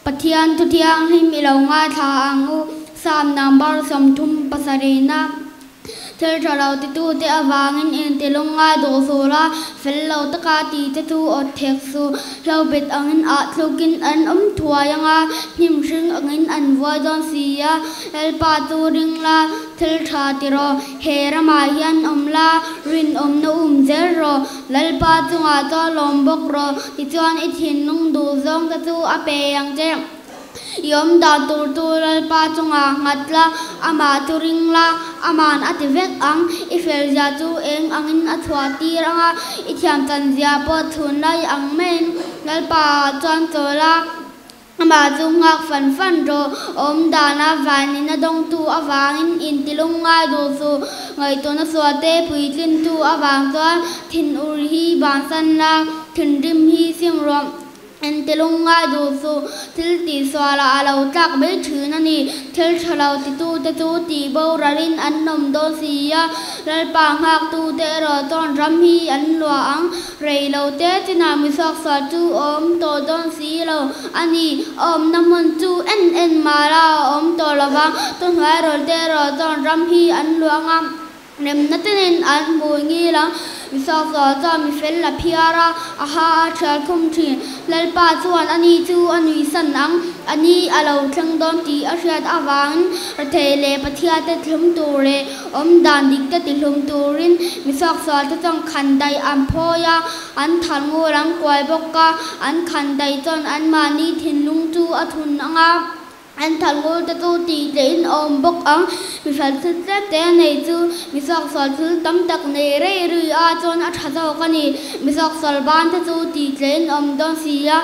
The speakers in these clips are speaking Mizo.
Pathian thu thianghlim i lo ngaithla ang u. Psalm number 37 na. Thil tha lo titute avangin inti lungngai duh suh la, fel lo taka tite chu awt thek suh. Hlobet angin ah thlukin an awm thuai anga, hnim hring angin an vuai dawn si a. Lalpa chu ring la, thil tha ti rawh. He ramah hian awm la, rinawmna um zel rawh. Lalpa chungah chuan lawm bawk rawh, tichuan i thinlung duh zawng te chu a pe ang che. I awm dan tur chu Lalpa chungah nghat la, amah chu ring la, aman a ti vek ang. I fel zia chu eng angin a chhuah tir ang a, i thiam chan zia pawh chhun lai ang maiin Lalpa ah chuan chawl a, amah chu nghak fan fan rawh. Awm dana vanin a dawngtu avangin intilung ngai duh suh. Ngaihtuahna sualte puitlintu avang chuan thinur hi bansan la, thinrim hi sim rawh. Entilung ngai duh suh, thil tih sualah a lo tlak mai thin a ni. Thil tha lo titute chu tih boralin an awm dawn si a, Lalpa nghaktute erawh chuan ram hi an luah ang. Rei lo te chinah mi suaksual chu a awm tawh dawn si lo a ni. A awmna hmun chu en en mahla a awm tawh lo vang. Thuhnuai rawlte erawh chuan ram hi an luah ang a. Remna tenin an hmui ngil ang. Mi sawksawl chuan mi fel a phiar a, a ha a thial khum thin. Lalpa chuan ani chu a nuihsan ang. A ni a lo thleng dawn tih a hriat avangin Rethei leh Pathian te thlum tur leh awm dan dik te tihlum turin mi sawksawl te chuan khan daih an phawi a, an thal ngur an kuai bawk a, an khan daih chuan anmahni thinlung chu a thun ang a. An thal ngul te chu tih tlehin a awm bawk ang. Mi fel thil tlem te nei chu mi suaksual thil tam tak nei rei rui a chuan a tha zawk a ni. Mi suaksual ban te chu tih tlehin a awm dawn si a,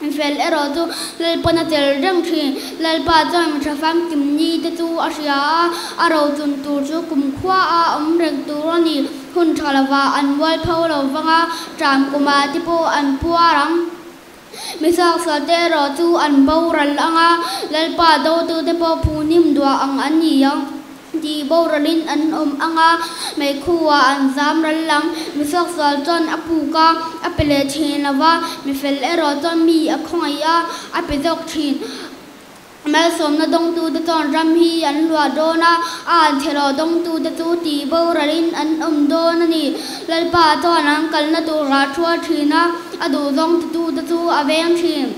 mi fel erawh chu Lalpawn a tel reng thin. Lalpa chuan mi tha famkim ni te chu a hria a, a rochun tur chu kumkhua a awm reng tur a ni. Hun tha lovah an mualpho lo vang a, ṭam kumah te pawh an puar ang. Mi suaksualte erawh chu an boral ang a, Lalpa dotute pawh phu hnim duah ang an ni ang tih boralin an awm ang a, meikhuah an zam ral ang. Mi suaksual chuan a puk a, a pe leh thin lo va, mi fel erawh chuan mi a khawngaih a, a pe zawk thin. Malsawmna dawngtute chuan ram hi an luah dawn a, a an chhe-rawh dawngtute chu tih boralin an awm dawn a ni. Lalpa chuan an kalna turah thua thin a, a duhzawng titute chu a veng thin.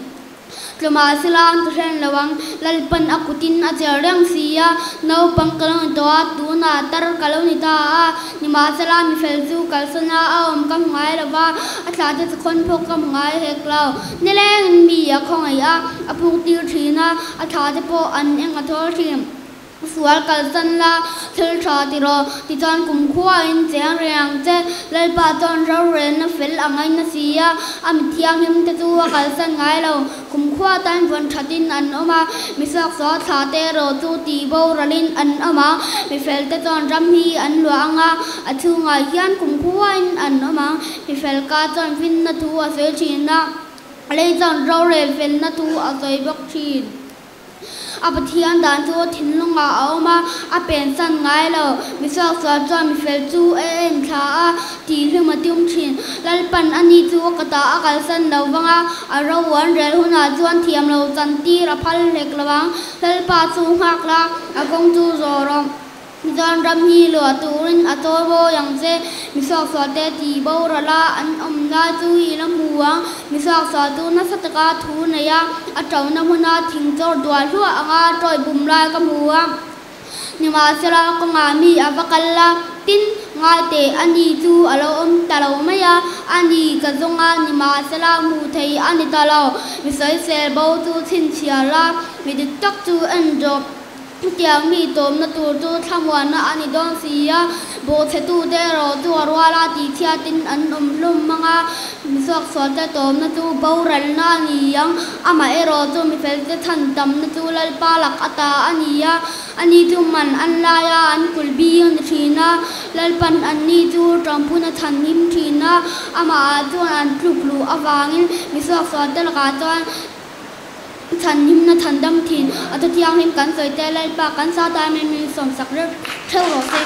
Tlumah sila an tu hlen lo ang, Lalpan a kutin a cher reng si a, naupang ka lo ni tawh a, tunah tar ka lo ni ta a, nimahsela mi fel chu kalsan a, a awm ka hmu ngai lo va, a thlahte chu khawn phawk ka hmu ngai hek lo. Nilengin mi a khawngaih a, a puk tir thin a, a thla te pawh an eng a thawl thin. Sual kalsan la, thil tha ti rawh, tichuan kumkhuain cheng reng ang che. Lalpa chuan rorelna fel a ngaina si a, a mi thianghlim te chu a kalsan ngai lo. Kumkhua tan vawn thatin an awm a, mi suaksual thla te erawh chu tih boralin an awm ang. Mi fel te chuan ram hi an luah ang a, a chhungah hian kumkhuain an awm ang. Mi fel ka chuan finna thu a sawi thin a, lei chuan rorel felna thu a sawi bawk thin. A Pathian dan chu thinlungah a awm a, a pensan ngai lo. Mi suaksual chuan mi fel chu a en thla a, tihhlum a tum thin. Lalpan a ni chu ka ta a kalsan lo vang a, a ro an rel hunah chuan thiam lo chan tir a phal hlek lo ang. Lalpa chu nghak la, a kawng chu zawh rawh. Tichuan ram hi luah turin a chawi mawi ang che. Mi suaksualte tih boral a an awm lai chu i la hmu ang. Mi suaksual chu nasa taka thu nei a, a ṭona hmuna thing chawr duah hluah anga tawi bum lai ka hmu a. Nimahsela kawngah mi a va kal a, tin, ngai teh a ni chu a lo awm ta lo mai a, a ni ka zawng a, nimahsela hmuh thei a ni ta lo. Mi sawisel bo chu chhinchhiar a, mi dik tak chu en rawh. Chutiang mi tawmna tur chu thlamuanna a ni dawn si a, bawhchhetute erawh chu a ruala tihchhiatin an awm hlawm mang a, mi suaksualte tawmna chu boralna a ni ang. Amah erawh chu mi felte chhan tamna chu Lalpa lak a ta a ni a, ani chu man an lai a, an kulh bik a ni thin a, Lalpan anni chu ṭangphun a chhan him thin a, amahah chuan an tluk luh avangin mi suaksualte lakah chuan Chhan himna chhan dam thin a thu thianghlim kan sawi te Lalpa kan sa ta em em in sawmsak reuh theuh rawh se.